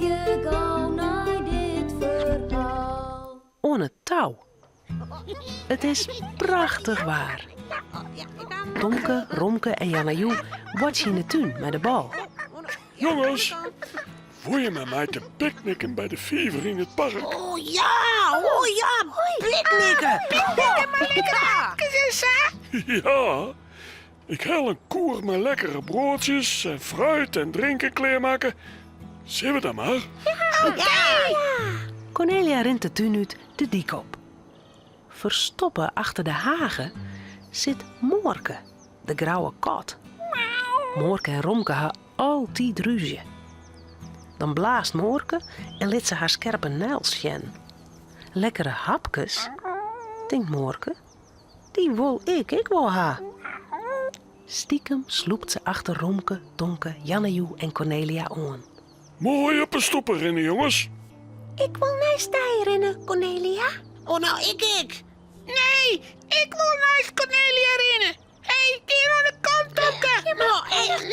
Harkje gau nei dit ferhaal. Oan it tou. It is prachtich waar. Tomke, Romke en Janna-Joe boartsje yn de tún mei de bal. Jonges, wolle je mei my te picknicken by de fiver yn it park? Oh ja, oh ja, picknicken! Picknicken mei lekkere hapkes en sa. Ja, ik ha al in koer mei lekkere broadsjes en fruit en drinken klearmakke. Sille we dan mar? Ja! Kornelia rint de tún út de dyk op. Ferstoppe achter de hage sit Moarke, de grauwe kat. Moarke en Romke ha altyd rúzje. Dan blaast Moarke en lit se har skerpe neils sjen. Lekkere hapkes, tinkt Moarke. Dy wol ik ek wol ha. Stikem slûpt se achter Romke, Tomke, Jannejoe en Kornelia oan. Moai op 'e stoepe rinne, jonges. Ik wol neist dy rinne, Kornelia. Oh, no ik ek. Nee, ik wol neist Kornelia rinne. Hé, gean oan de kant, Tomke. No,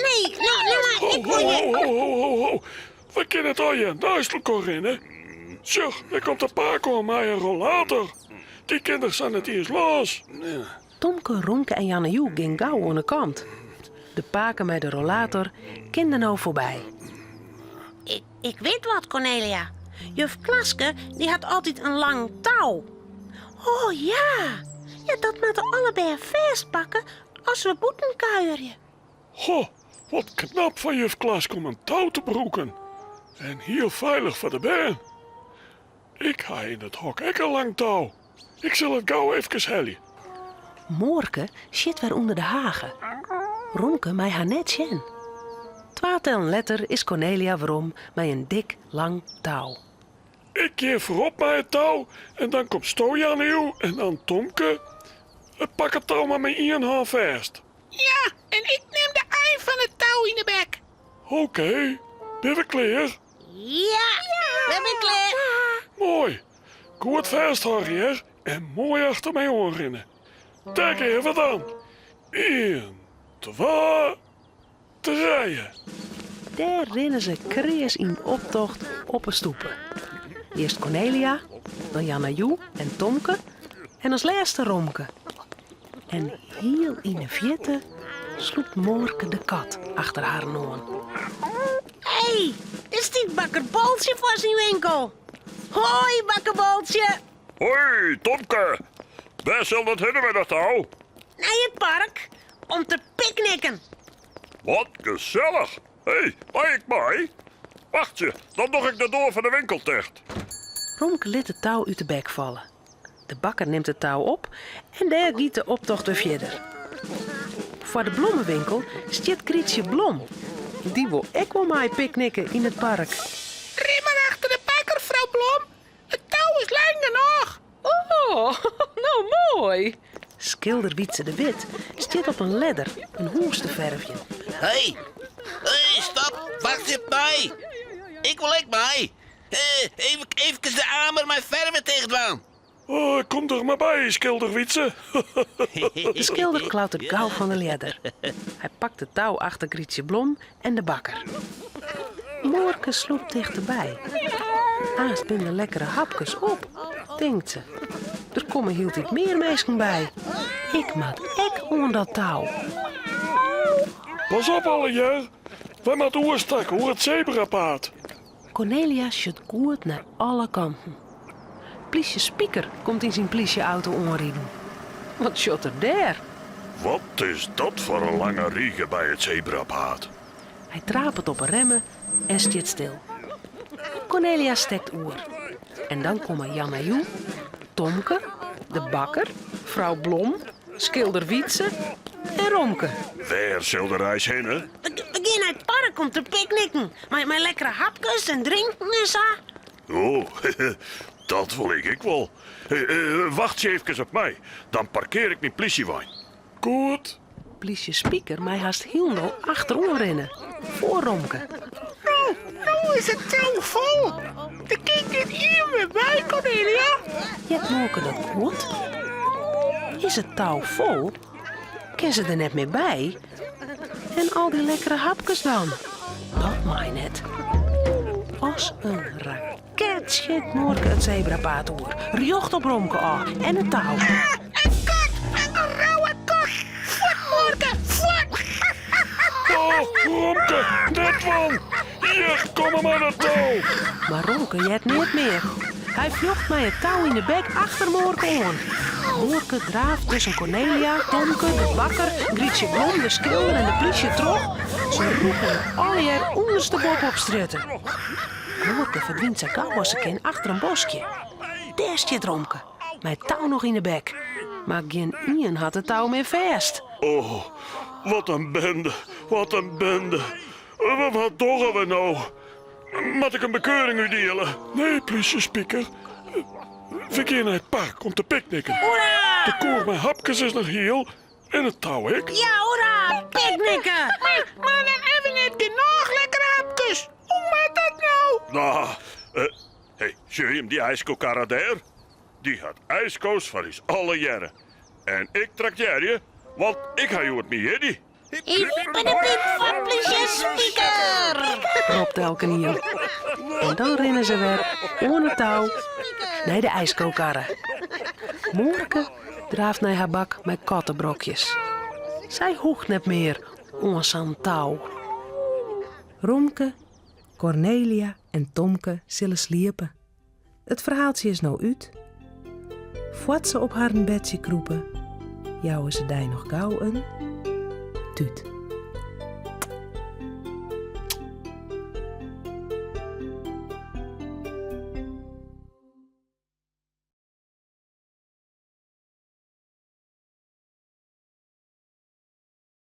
nee, no, no, mar ik wol je... Ho, ho, ho, ho, ho. We kinne it allegear neist elkoar rinne. Sjoch, dêr komt de pake oan mei in rollator. Dy kin der sa net iens lâns. Tomke, Romke en Jannejoe gean gau oan 'e kant. De pake mei de rollator kin der no foarby. Ik, ik wit wat, Kornelia. Juf Klaske dy hat altyd in lang tou. Oh ja, ja dat moatte alle bern fêstpakke as we bûten kuierje. Goh, wat knap fan juf Klaske om in tou te brûken. En hiel feilich foar de bern. Ik ha yn it hok ek in lang tou. Ik sil it gau efkes helje. Moarke sjit wer ûnder de hage. Romke mei har net sjen. Twa tellen letter is Kornelia werom mei in dik, lang tou. Ik gean foarop mei it tou en dan komsto Jannejoe en dan Tomke. Pak it tou mar mei ien hân fêst. Ja, en ik nim de ein fan it tou yn 'e bek. Oké, binne we klear? Ja, we binne klear. Moai. Goed fêsthâlde hear en moai achter my oan rinne. Dêr gean we dan. Ien, twa, trije. Dêr rinne se kreas yn optocht op 'e stoepe. Earst Kornelia, dan Janna-Joe en Tomke en as lêste Romke. En hiel yn 'e fierte slûpt Moarke de kat achter harren oan. Hé, dêr stiet bakker Boltsje foar syn winkel. Hoi, bakker Boltsje. Hoi, Tomke. Wêr sil dat hinne mei dat tou? Nei it park, om te picknicken. Wat gesellich. Hé, mei ik mei? Wachtsje, dan doch ik de doar fan de winkel ticht. Romke lit it tou út de bek falle. De bakker nimt it tou op en dêr giet de optocht wer fierder. Foar de blommewinkel stiet Grytsje Blom. Dy wol ek wol mei picknicken yn it park. Rin mar achter de bakker, frou Blom. It tou is lang genôch. Oh, no moai! Skilder Wietse de Wit stiet op in ledder in hûs te fervjen. Hé, hé, stop, wachtsje op my. Ik wol ek mei. Even, eefkes de amer mei ferve ticht dwaan. Oh, kom der mar by, skilder Wietse. De skilder klautert gau fan de ljedder. Hy pakt it tou achter Grytsje Blom en de bakker. Moarke slûpt tichterby. Aanst binne de lekkere hapkes op, tinkt se. Der komme hieltyd mear minsken by. Ik moat ek oan dat tou. Pas op allegear, wy moatte oerstekke oer it sebrapaad. Kornelia sjocht goed nei alle kanten. Plysje Spiker komt yn syn plysje-auto oanriden. Wat sjocht er dêr? Wat is dat foar in lange rige by it sebrapaad? Hy trapet op 'e remmen en stiet stil. Kornelia stekt oer. En dan komme Janna-Joe, Tomke, de bakker, frou Blom, skilder Wietse en Romke. Wêr sil de reis hinne? We gean nei it park om te picknicken. Mei, mei lekkere hapkes en drinken en sa. Oh, dat wol ik ek wol. Wachtsje eefkes op my, dan parkear ik myn plysjewein. Goed. Plysje Spiker mei hast hielendal achteroan rinne, foar Romke. No, no is it tou fol. Der kin gjin ien mear by, Kornelia. Heart Moarke dat goed? Is it tou fol? Kin se der net mear by? En al dy lekkere hapkes dan? Dat mei net. As in raket sjit Moorke it sebrapaad oer, rjocht op Romke ôf en it tou. Ah, in kat! In rauwe kat! Fuort, Moorke, fuort! Oh, Romke, net dwaan! Hjir, komme mei dat tou! Mar Romke heart neat mear. Hy fljocht mei it tou yn de bek achter Moorke oan. Moorke draaft tusken Kornelia, Tomke, de bakker, Grytsje Blom, de skilder en de plysje troch. Se rûke him allegear ûndersteboppe op strjitte. Moorke ferdwynt sa gau as se kin achter in boskje. Dêr stiet Romke, mei it tou noch yn 'e bek. Mar gjinien hat it tou mear fêst. Oh, wat in bende, wat in bende. Wat dogge we no? Moat ik in bekeuring útdiele? Nee, plysje Spiker. We gean nei it park om te picknicken. Hoera! De koer mei hapkes is noch hiel en it tou ek. Ja, hoera! Picknicken! Mar, mar dan hawwe we net genôch lekkere hapkes. Hoe moat dat no? No, eh, hey, sjogge jim dy ijskokarre dêr? Dy hat ijsko's foar ús allegearre. En ik traktearje, want ik ha hjoed myn jierdei. Hippedepip foar plysje Spiker! Ropt elkenien. En dan rinne se wer oan it tou nei de ijskokarre. Moorke draaft nei har bak mei kattebrokjes. Sy hoecht net mear oan sa'n tou. Romke, Kornelia en Tomke sille sliepe. It ferhaaltsje is no út. Foar't se op harren bedsje krûpe, jouwe se dy noch gau in tút.